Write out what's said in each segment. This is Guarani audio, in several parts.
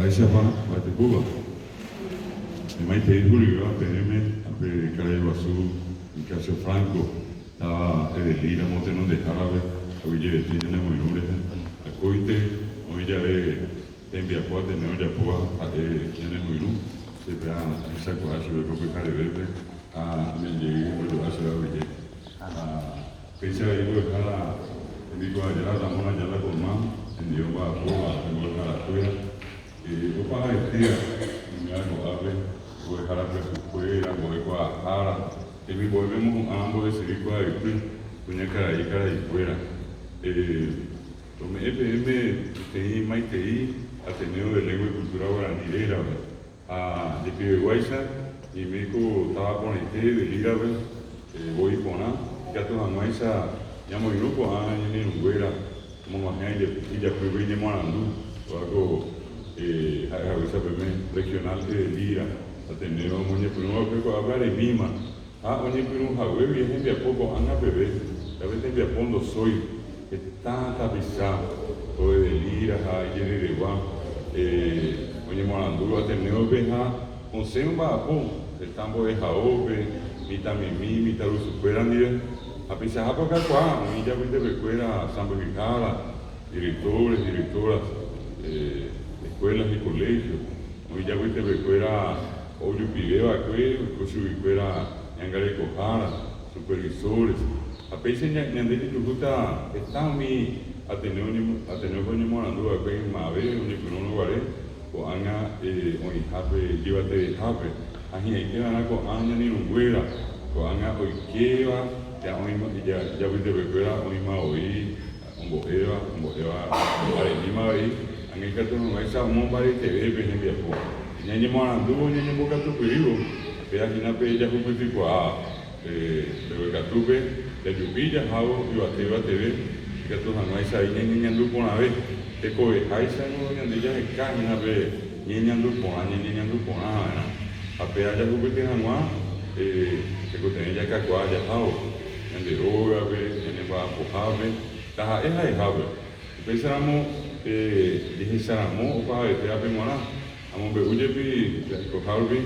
Mba'éichapa mba'etepúva? Emaitei hurigua peẽme ha pe karai guasu Nicasio Franco táva Edelira motenondehárape aguyjevete ñanemoirũ rehe. Akóinte oĩ jave tembiapo Ateneo ojapóva ha'e ñanemoirũ, che pe ahechakuaa chupe ko pyharevépe ha ame'ẽjey ojo'a chéve aguyje. Ha péicha avei mbo'ehára hembikuaajára Ramón Ayala Colmán, hendive omba'apóva pe mbo'eharakuéra, opavaetéva oiméva ko'ápe, mbo'ehára pyahukuéra, mbo'ekuaahára, temimbo'épe omohu'ã mbo'esyry kuaayty, kuñakarai karaikuéra. Rome'ẽ peẽme peteĩ maitei Ateneo de Lengua y Cultura Guarani rérape. Ha jepiveguáicha ñaime ko táva porãite Delírape voi porã, ikatu hag̃uáicha ñamoirũ ko'ã ñane irũnguéra omog̃uahẽ ijapýpe iñemoarandu, kóva ko ha'e haguéicha peme Regional Edelira Ateneo omoñepyrũva'ekue ko'ápe aremíma ha oñepyrũ hague guive hembiapo ko'ág̃a peve, jave tembiapo ndosói. Heta tapicha ko Edelira ha ijereregua oñemoarandu Ateneo-pe ha osẽ omba'apo heta mbo'ehaópe, mitãmimi, mitãrusukuéra ndive ha peichahápe okakuaa umi ijapytepekuéra sãmbyhyhára, directores, directoras escuelas y colegios, oĩ ijapytepekuéra ojupiveva'ekue oiko chuguikuéra ñangarekohára, supervisores, ha péicha ñande jajuhúta heta umi Ateneo Ateneope oñemoarandu va'ekue ymave oñepyrũrõ guare, ko'ág̃a oĩhápe ijyvatevehápe, ha hi'ãite va'erã ko'ã ñane irũnguéra, ko'ág̃a oikéva térã oĩma ijapytepekuéra oĩma voi ombo'éva, ombo'éva aremíma avei, ág̃a ikatu hag̃uáicha omombareteve pe hembiapo. Ñañemoarandúvo ñañembokatupyrývo, péva hína pe jahupytykuaa. Pe mbeguekatúpe jajupi jahávo yvate yvateve ikatu hag̃uáicha ai ñañeñandu porãve. Tekoveháicha ningo ñande jaheka hína pe ñeñandu porã, ñañeñandu porã va'erã. Ha péva jahupyty hag̃ua tekotevẽ jakakuaa jahávo ñande rógape, ñane mba'apohápe, taha'e ha'ehápe. Upéicharamo pe jehecharamo opahavetévape g̃uarã. Amombe'u jepi jaikoha rupi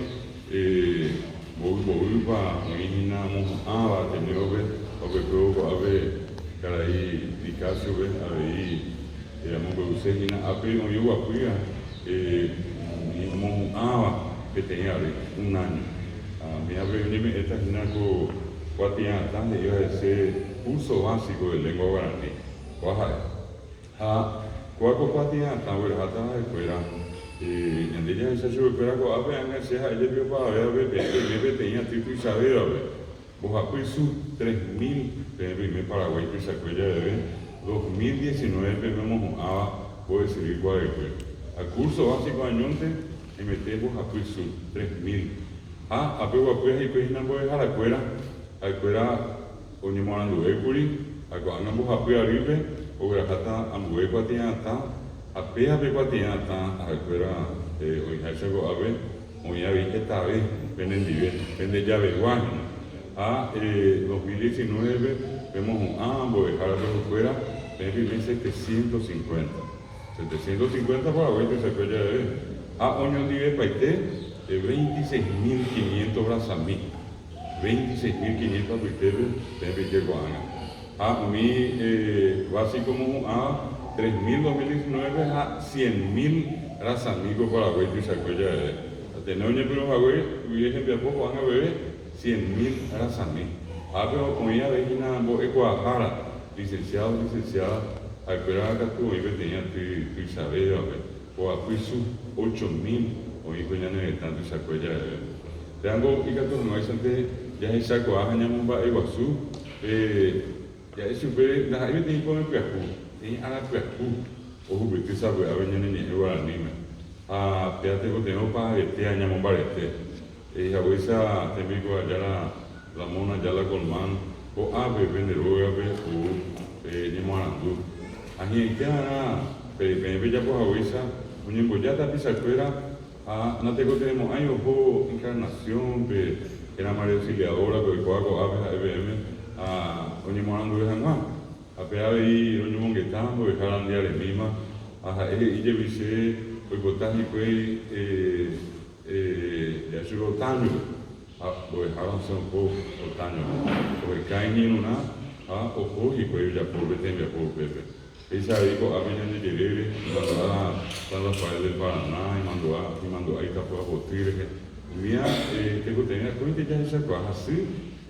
mboy mboýpa oĩ hína amohu'ãva Ateneo-pe ha upekuévo ko'ápe karai Nicasio-pe avei amombe'use hína ápe oĩ oguapýva umi omohu'ãva peteĩ ary, un año. Ha umi ápe oñeme'ẽta hína ko kuatia'atã he'íva hese Curso Básico de Lengua Guarani. Kóa ha'e. Ha kóa ko kuatia'atã ogueraháta ha'ekuéra, ñande jahecha chupekuéra ko'ápe ág̃a che ha'e jepi opavavévape peẽ peime peteĩ aty tuichavévape, mbohapy su, 3000, peẽ peime Paraguái tuichakue javeve, 2019 pe omohu'ãva mbo'esyry kuave'ekue. Ha curso básico añónte emete mbohapy su, 3000. Ha ápe oguapy hikuái hína mbo'eharakuéra, ha'ekuéra Oñemoaranduvékuri ha ko'ág̃a mbohapy arýpe ogueraháta ambue kuatia'atã ha péva pe kuatia'atã ha'ekuéra oĩháicha ko'ápe oĩ avei hetave penendive pende javegua hína. Ha 2019-pe pemohu'ã mbo'ehára pehukuéra peẽ pime 750. 750 Paraguái tuichakue javeve ha oñondivepaite 26.500 rasami. 26.500 apytépe peẽ peike ko'ág̃a. Ha umi básico omohu'ãva 3.000 2019-pe ha 100.000 rasami ko Paraguái tuichakue javeve. Ateneo oñepyrũ hague guive hembiapo ko'ág̃a peve 100.000 rasami. Ápe oĩ avei hína mbo'ekuaahára, licenciado, licenciada, ha'ekuéra katu oĩ peteĩ aty tuichavévape, poapy su, 8.000 oĩ ko ñane retã tuichakue javeve. Péango ikatu hag̃uáichante jahechakuaa ha ñamomba'eguasu pe ja'e chupe ndaha'éi peteĩ ko'ẽ pyahu, peteĩ ára pyahu ohupyty sapy'ápe ñane ñe'ẽ guaraníme. Ha péa tekotevẽ opavetéa ñamombarete. He'i haguéicha tembikuaajára Ramón Ayala Colmán ko'ápe pende rógape ou pe ñemoarandu. Ha hi'ãite va'erã pe peẽ pejapo haguéicha oñemboja tapichakuéra Ha natekotevẽmo'ãi oho Encarnación-pe térã María Auxiliadora-pe oikóva ko'ápe ha'e peẽme ha oñemoaranduve hag̃ua. Ha pe avei roñomongeta mbo'ehára nde aremíma ha ha'e he'i jepi che. oipota hikuái ja'e Otaño-pe, ha mbo'ehára osẽ oho Otaño-pe, oheka iñirũrã ha oho hikuái ojapo pe tembiapo upépe. Péicha avei ko'ápe ñande jerére, imandu'a San Rafael del Paraná, imandu'a imandu'a Itapúa poty rehe. Umíva tekotevẽ akóinte jahechakuaa hasy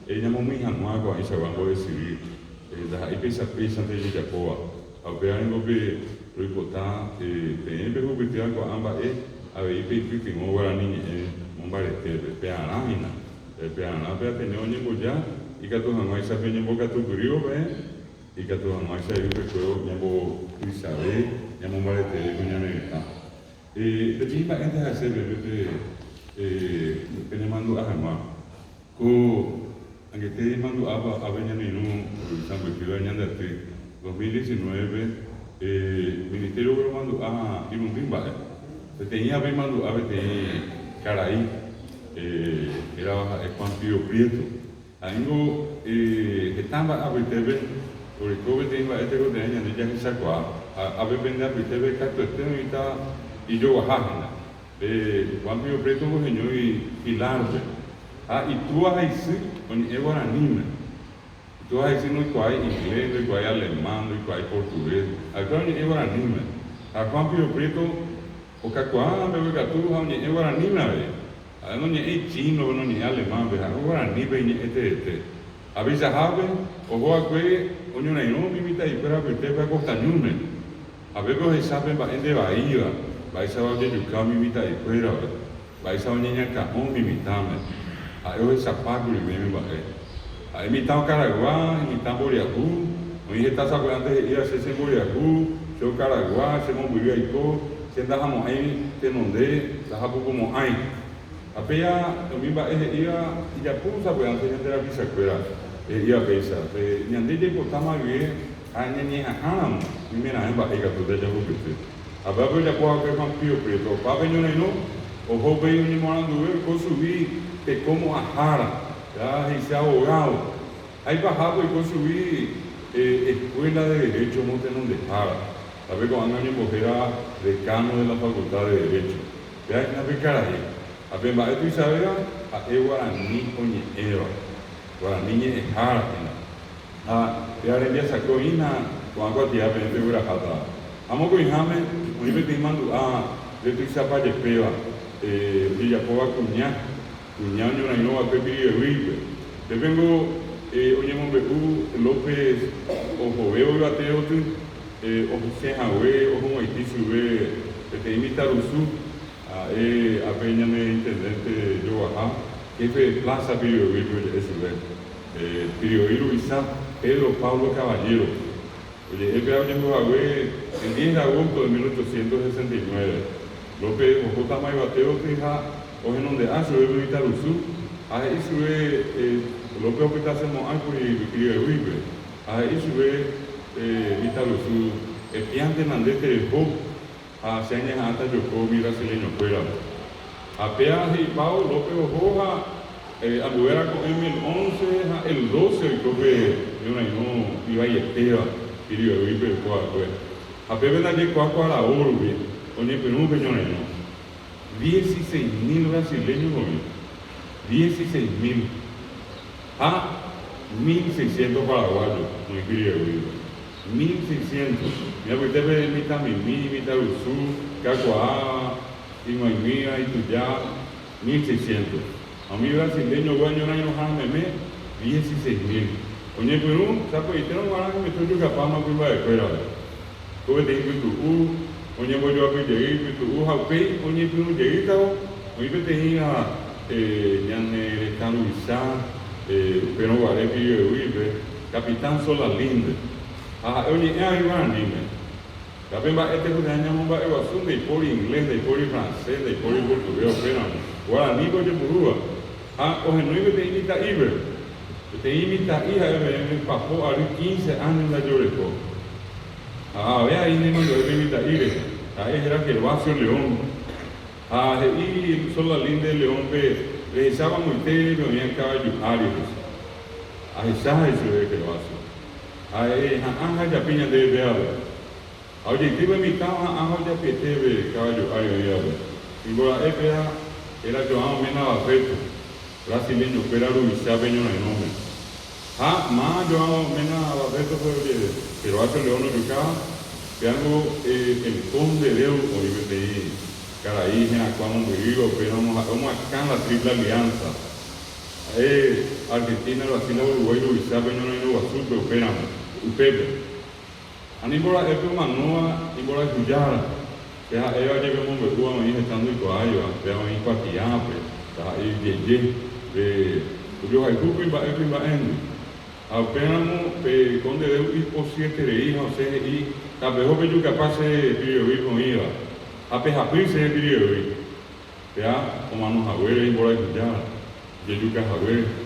ñamomýi hag̃ua ko'ãichagua mbo'esyry, ndaha'éi péicha péichante jajapóva. Ha upéva ningo pe roipota peẽ pehupytýva ko'ã mba'e avei peipytyvõ guarani ñe'ẽ mombaretépe, pearã hína. Pearã pe Ateneo oñemboja ikatu hag̃uáicha peñembokatupyrývo peẽ. Ikatu hag̃uáicha ypykuévo ñambotuichave, ñamombareteve ko ñane retã. Peteĩ mba'énte ha'ese peẽme pe penemandu'a hag̃ua. Ko angete imandu'ápa ápe ñane irũ oisãmbyhýva ñande aty 2019-pe, Ministerio ogueromandu'a irundy mba'e. Peteĩ ápe imandu'a peteĩ karai hérava ha'e Juan Pío Prieto. Ha'éngo heta mba'e apytépe oreko peteĩ mba'e tekotevẽ ñande jahechakuaa, ha ápe pende apytépe katuete oĩta ijoguaha hína. Pe Juan Pío Prieto oheñói Pilar-pe, ha itúva ha isy oñe'ẽ guaraníme. Itúva ha isy ndoikuaái inglés, ndoikuaái alemán, ndoikuaái portugués, ha'ekuéra oñe'ẽ guaraníme. Ha Juan Pío Prieto Okakuaa mbeguekatu ha oñe'ẽ guaraníme avei. Ha'e noñe'ẽi chínope, noñe'ẽ alemánpe, ha'e guaranípe iñe'ẽ teete. Ha peichahápe oho va'ekue oñorairõ umi mitã'ikuéra apytépe Acosta Ñúme. Ha pépe ohecha pe mba'e ndevaíva, mba'éichapa ojejuka umi mitã'ikuérape, mba'éichapa oñeñakã'o umi mitãme. Ha'e ohechapákuri umi mba'e. Ha'e mitã okaraygua, imitã mboriahu, oĩ heta sapy'ánte he'íva che chemboriahu, che okaraygua, che mombyry aiko, che ndahamo'ãi tenonde, ndahapukumo'ãi. Ha péa umi mba'e he'íva ijapu sapy'ánte ñande rapichakuéra he'íva péicha, pe ñande jaipotáma guive ha ñañeha'ãramo oimeraẽ mba'e ikatúta jahupyty. Ha pévape ojapo hague Juan Pío Prieto, opa pe ñorairõ, oho upéi oñemoaranduve oiko chugui teko mo'ãhára. Ha he'ise abogado. Ha ipahápe oiko chugui Escuela de Derecho motenondehára. Ha pe ko'ág̃a oñembohéra Decano de la Facultad de Derecho. Péva hína pe karai. Ha pe mba'e tuichavéva ha'e guarani oñe'ẽva. Guarani ñe'ẽhára hína. Ha péva rembiasakue oĩna ko'ã kuatia peẽ pegueraháta. Ha mokõiháme oĩ peteĩ mandu'a ndetuichapa jepéva ojejapóva kuña. Kuña oñorairõ va'ekue Pirivevýipe. Pépengo oñemombe'u López ohovévo yvate roty, osẽ hague ohug̃uaitĩ chupe peteĩ mitãrusu, ha'e ápe ñane intendente joguaha, jefe de plaza Pirivevýipe oje'e chupe. Pirivevýi ruvicha Pedro Pablo Caballero. Oje'e péva ojehu hague el diez de agosto de 1869. López ohótama yvate roty ha ohenonde'a chupe pe mitãrusu ha he'i chupe López opytasemo'ãkuri Pirivevýipe ha he'i chupe mitãrusu epiántena nde tereho ha che añeha'ãta joko umi brasileñokuérape. Ha péa he'ipávo López oho ha ambue arako'ẽme el once ha el doce oiko pe ñorairõ ivaietéva Pirivevýipe oiko va'ekue. Ha pépe ndaje kua kuarao rupi oñepyrũ pe ñorairõ. Dieciséis mil brasileños oĩ. Dieciséis mil. Ha mil seiscientos paraguayos oĩ Pirivevýipe. Mil seiscientos. Iñapytépe mitãmimi, mitãrusu, kakuaa, ig̃uaig̃uíva, ituja, mil seiscientos. Ha umi brasileño gua ñorairõhára meme, dieciséis mil. Oñepyrũ, sapy'aitérõ g̃uarã hemete ojukapáma kuimba'ekuérape. Ko peteĩ pytu'u, oñembojoapy jey pytu'u ha upéi oñepyrũ jeýtavo, oĩ peteĩva ñane retã ruvicha upérõ guare Pirivevýipe, Capitán Solalinde, ha ha'e oñe'ẽ avei guaraníme. Ha pe mba'e tekotevẽ ñamomba'eguasu ndaipóri inglés, ndaipóri francés, ndaipóri portugués upéramo, guaranípe ojepurúva. Ha ohenói peteĩ mitã'ípe. Peteĩ mitã'i ha'e peẽme papo ary quince áño ndajoreko. Ha ave aĩ nemandu'ái pe mitã'i rehe. Ha'e héra Gervasio León. Ha he'i Solalinde León-pe, Rehecháva moite pe oĩva kavaju ári he'i. Ahecha he'i chupe Gervasio. Ha'e ha'ã ha japi ñandéve pévape. Ha ojeity pe mitã oha'ã ha ojapiete pe kavaju ári oĩvape. Nimbora'e péa héra João Mena Barreto, brasileño-kuéra ruvichápe ñorairõme. Ha máva João Mena Barreto-pe oje Gervasio León ojukáva, péango El Conde Deu oĩ peteĩ karai herakuã mombyrýva upéramo ha'e omoakã la Triple Alianza. Ha'e Argentina, Brasil ha Uruguay ruvichápe ñorairõ guasúpe upéramo, upépe. Ha nimbora'e pe omanóva imborayhujára, pe ha'éva jepe omombe'úva oĩ heta ndoikuaáiva, péva oĩ kuatiápe, ndaha'éi jeje, pe ojohayhu kuimba'e kuimba'éndi. Ha upéramo pe Conde Deu ipochyeterei ha osẽ he'i, Tapeho pejukapa che Piriovípe oĩva, ha pehapy che Piriovi. Péa omano haguére imborayhujára, ojejuka haguére.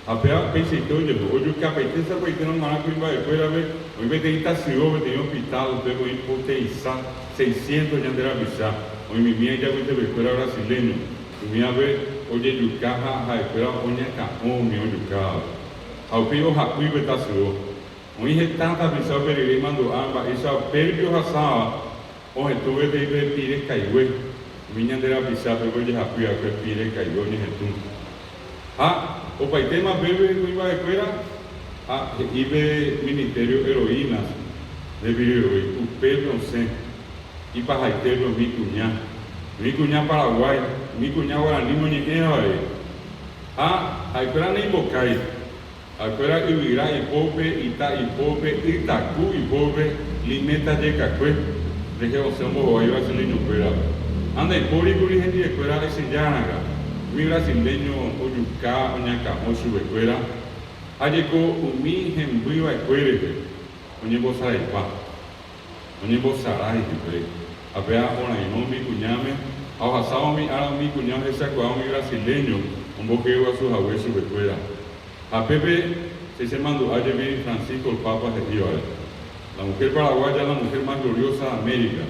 Ha péa peichaite ojehu, ojukapaite sapaitérõ g̃uarã kuimba'ekuérape, oĩ peteĩ tasyo, peteĩ hospital, upépe oĩ poteĩsa, seiscientos ñande rapicha, oĩmimíva ijapytepekuéra brasileño, umívape ojejuka ha ha'ekuéra oñakã'o umi ojukávape. Ha upéi ohapy pe tasyo. Oĩ heta tapicha upe rire imandu'a mba'éicha upérupi ohasáva Ohetũ peteĩ pe pire kaigue, umi ñande rapichápe ojehapy va'ekue pire kaigue oñehetũ. Ha opaitéma pépe kuimba'ekuéra ha he'i pe Ministerio Heroínas de Pirivoi, upépe osẽ ipahaitépe umi kuña, umi kuña Paraguái, umi kuña guaraníme oñe'ẽva avei. Ha ha'ekuéra neimbokái. Ha'ekuéra yvyra ipópe, ita ipópe, ytaku ipópe, liméta jekakue rehe osẽ ombohovái brasileñokuérape. Ha ndaipórikuri hendivekuéra aichejáranga, umi brasileño ojuka oñakã'o chupekuéra ha jeko umi hembyva'ekue rehe oñembosaraipa. Oñembosarái hikuái, ha péva orairõ umi kuñáme ha ohasáva umi ára umi kuña ohechakuaa umi brasileño ombojeguasu hague chupekuéra. Ha pépe che chemandu'a jepi Francisco el Papa he'ívare, La mujer paraguaya la mujer más gloriosa de América.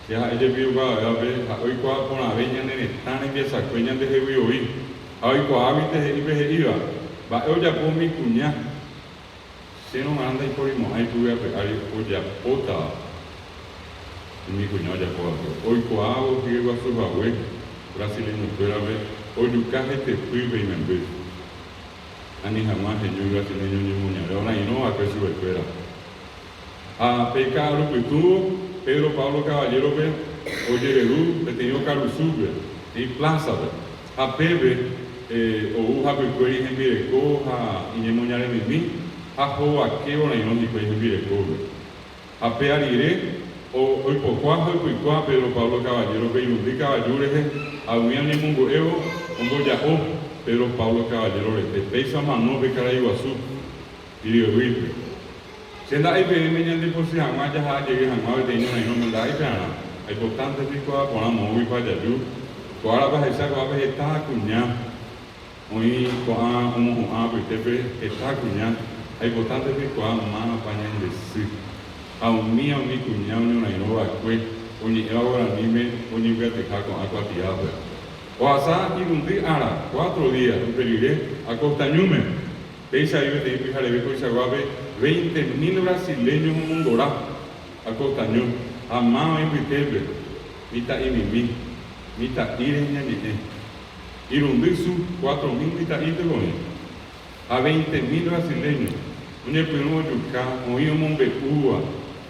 Che ha'e jepi opavavévape ha'e oikuaa porãve ñane retã rembiasakue ñandehegui voi, ha oikuaáguinte he'i pe he'íva, mba'e ojapo umi kuña. Chérõ g̃uarã ndaiporimo'ãi py ape ári ojapótava umi kuña ojapo va'ekue. Oikuaávo hyeguasu hague brasileñokuérape ojuka hetepýpe imemby, ani hag̃ua heñói brasileño ñemoñare orairõ va'ekue chupekuéra. Ha pe ka'arupytũvo Pedro Pablo Caballero-pe ojereru peteĩ okarusúpe, peteĩ plázape. Ha pépe ou hapykuéri hembireko ha iñemoñaremimi ha hovake orairõ hikuái hembirekópe. Ha péa rire, oipokua ha oipykua Pedro Pablo Caballero-pe irundy kavaju rehe ha umi oñemongu'évo omboja'o Pedro Pablo Caballero rete. Péicha omano pe karai guasu Pirioguípe. Che nda'éi peẽme ñande pochy hag̃ua jaha jey hag̃ua peteĩ ñorairõme nda'éi pearã. Aipotánte peikuaa porã moõguipa jaju. Ko árape ahecha ko'ápe heta kuña oĩ ko'ã omohu'ã apytépe heta kuña. Aipotánte peikuaa mávapa ñande sy. Ha umía umi kuña oñorairõ va'ekue oñe'ẽva guaraníme oñembyatyha ko'ã kuatiápe. Ohasa irundy ára, cuatro días, upe rire, Acosta Ñúme. Péicha oĩ peteĩ pyhareve koichaguápe veinte mil brasileños omongora Acosta Ñu ha máva imbytépe, mitã'imimi, mitã'íre ñañe'ẽ. Irundy su, cuatro mil mitã'ínte oĩ. Ha veinte mil brasileños oñepyrũ ojuka, oĩ omombe'úva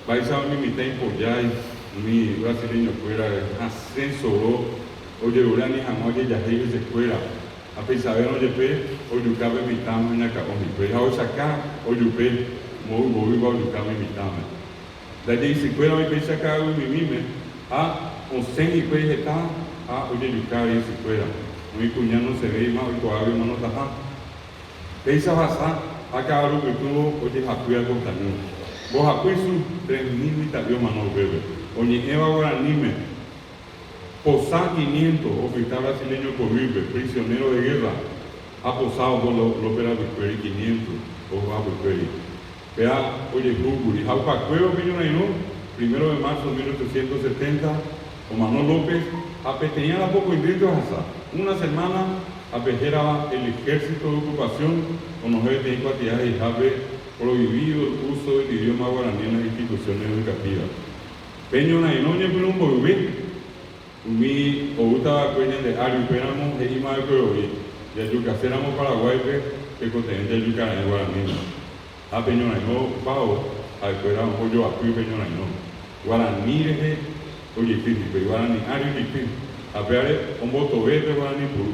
mba'éichapa umi mitã ipojái umi brasileño-kuéra hasẽ soro ojerure ani hag̃ua ojejahéi hesekuéra. Ha peichavérõ jepe ojuka pe mitãme oñakã'o hikuái ha ochaka ojupe mboy mboýva ojuka umi mitãme. Ndaje isykuéra oĩ péicha ka'aguymimíme ha osẽ hikuái heta ha ojejuka avei isykuéra. Oĩ kuña nosẽvéima oikuaágui omanotaha. Péicha ohasa ha ka'aru pytũvo ojehapy Acostañu. Mbohapy su 3000 mitã'i omano upépe. Oñe'ẽva guaraníme. Posa quinientos opyta brasileño poguýpe, prisionero de guerra, ha posa oho López rapykuéri quinientos oho hapykuéri. Péa ojehúkuri. Ha opakuévo pe ñorairõ, primero de marzo 1870, omano López ha peteĩ ára pokõindýnte ohasa, una semana, ha pe hérava el Ejército de Ocupación onohẽ peteĩ kuatia he'ihápe prohibido el uso del idioma guaraní en las instituciones educativas. Pe ñorairõ oñepyrũ mboyve, umi oúta va'ekue ñande ári upéramo he'íma va'ekue voi, Jajukaséramo Paraguáipe, tekotevẽ jajuka raẽ guaraníme. Ha pe ñorairõ opávo, ha'ekuéra ombojoapy pe ñorairõ. Guarani rehe ojeity hikuái, guarani ári ojeity, ha péare ombotove pe guarani puru.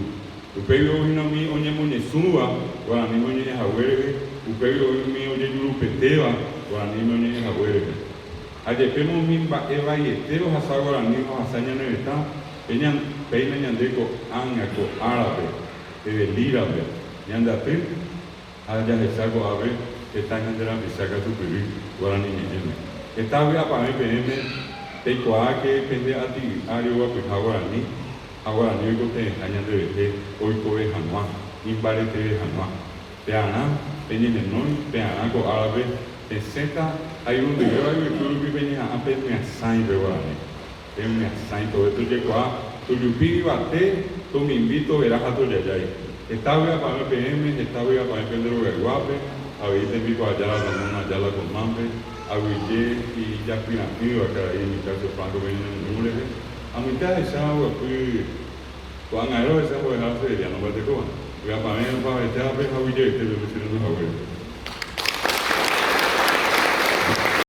Upégui ou hína umi oñemoñesũva guaraníme oñe'ẽ hague rehe, upégui ou umi ojejurupetéva guaraníme oñe'ẽ hague rehe. Ha jepémo umi mba'e vaiete ohasa guarani ha ohasa ñane retã, pe péina ñande ko'ág̃a ko árape, Edelira-pe, ñande aty ha jahecha ko'ápe heta ñande rapicha katupyry guarani ñe'ẽme. Heta vy'apavẽ peẽme peikuaáke pende ati'y ári oguapyha guarani ha guarani oikotevẽha ñanderehe oikove hag̃ua, imbareteve hag̃ua. Pearã peñehenói, pearã ko árape pesẽta ha irundyvéva yvytu rupi peñeha'ã pemyasãi pe guarani. Pemyasãi tove tojekuaa, tojupi yvate, tomimbi, tovera ha tojajái. Heta vy'apavẽ peẽme, heta vy'apavẽ pende rogayguápe, avei tembikuaajára Ramón Ayala Colmán-pe, aguyje ijapyra'ỹva karai Nicasio Franco-pe ñanemoirũ rehe. Amoite ahecha oguapy ko'ág̃a héra ohecha mbo'ehára Severiano mba'etekóva. Vy'apavẽ opavavetévape ha aguyjevetépe pe che rendu haguére.